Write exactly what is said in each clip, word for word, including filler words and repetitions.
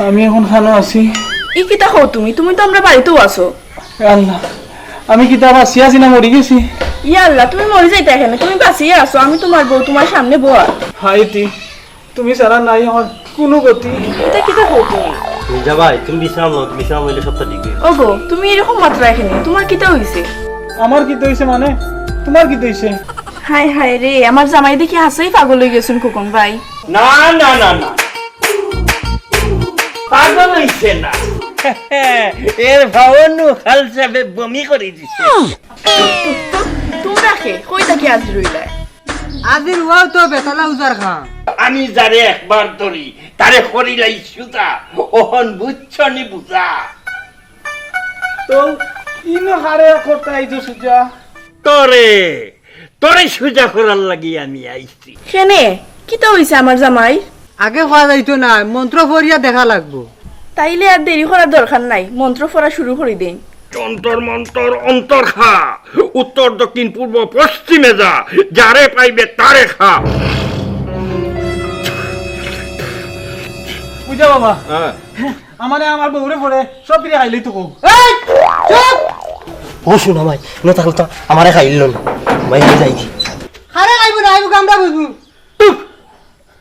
আমি এখন খানো আছি। ই কিতা কও তুমি? তুমি তো আমরার বাড়িতেউ আছো। এ আল্লাহ, আমি কিতা বাঁচিয়া আছি না মরি গেছি? ইয়া আল্লাহ, তুমি মরি যাইতায় কেনে? তুমি বাঁচিয়া আছো, আমি তুমার বউ, তুমার সামনে বওয়া। হায়তি, তুমি ছাড়া নাই আমার কুনু গতি। ইতা কিতা কও তুমি? মির্জা ভাই, তুমি বিশ্রাম লও, বিশ্রাম অইলে সবতা ঠিক অইবো। ওগো, তুমি ইরকম মাতরায় কেনে? তুমার কিতা অইছে? আমার কিতা অইছে মানে? তুমার কিতা অইছে? হায় হায় রে, আমার জামাই দেখি হাছাউ পাগল অইগেছইন খোকন ভাই। না, না, না, না। পাগল অইছে না। এর ভাওনু খালসাবে বমি করি দিছে। তুমরা কে? কই থাকি হাজির অইলায়? হাজির অওয়াউ তো বেতালা উজার খান। আমি যারে একবার ধরি, তারে করিলাই সুজা। অখন বুঝছো নি বুঝা? তো ইনো কারে করতা আইছো সুজা? তোরে, তোরে সুজা করার লাগি আমি আইছি। কেনে? কিতা অইছে আমার জামাই? আগে কওয়া যাইতো না, মন্ত্র পড়িয়া দেখা লাগবো। তাইলে আর দেরি করার দরকার নাই, মন্ত্র পড়া শুরু করি দেই। যন্তর মন্তর অন্তর খা, উত্তর দক্ষিণ পূর্ব পশ্চিমে যা, যারে পাইবে তারে খা। বুঝা বাবা, হ্যাঁ। আমারে আমার বউরে পড়ে সব ফিরে খাইলেই তো কও। এই, চুপ! ও শোনা ভাই, না তাহলে তো আমারে খাইল না। ভাই, আমি যাই। আরে খাইবো না, আইবো আমরা বুঝবো।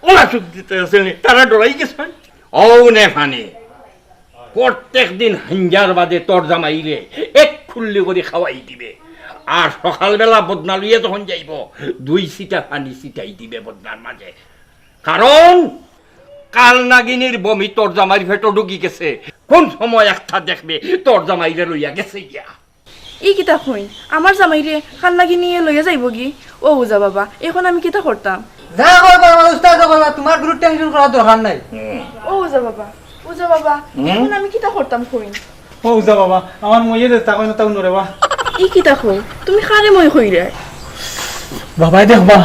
ওরা চুপ দিতে আছে নি, তারা ডরাই গেছে। ও নে ফানি, প্রত্যেক দিন হাঞ্জার বাদে তোর জামাইরে এক খুল্লি করি খাওয়াই দিবে। আর সকালবেলা বদনা লইয়া যখন যাইবো, দুই ছিটা ফানি ছিটাই দিবে বদনার মাঝে। কারণ কাল নাগিনীর বমি তোর জামাইর পেটো ঢুকি গেছে। কোন সময় একটা দেখবে তোর জামাইরে লইয়া গেছে গিয়া। ই কিতা কইন? আমার জামাইরে কাল নাগিনীয়ে লইয়া যাইবোগি? ও উজা বাবা, এখন আমি কিতা করতাম? যা করবা, আমার উস্তাদ করবা, তুমার কুনু tension করার দরকার নাই। ও উজা বাবা, উজা বাবা, হুম? এখন আমি কিতা করতাম কইন? ও উজা বাবা, আমার মইয়ে যে তা কইন, তাও নরে বা। ই কিতা কও? তুমি কারে মই কইরায়? বাবায় দেখবা।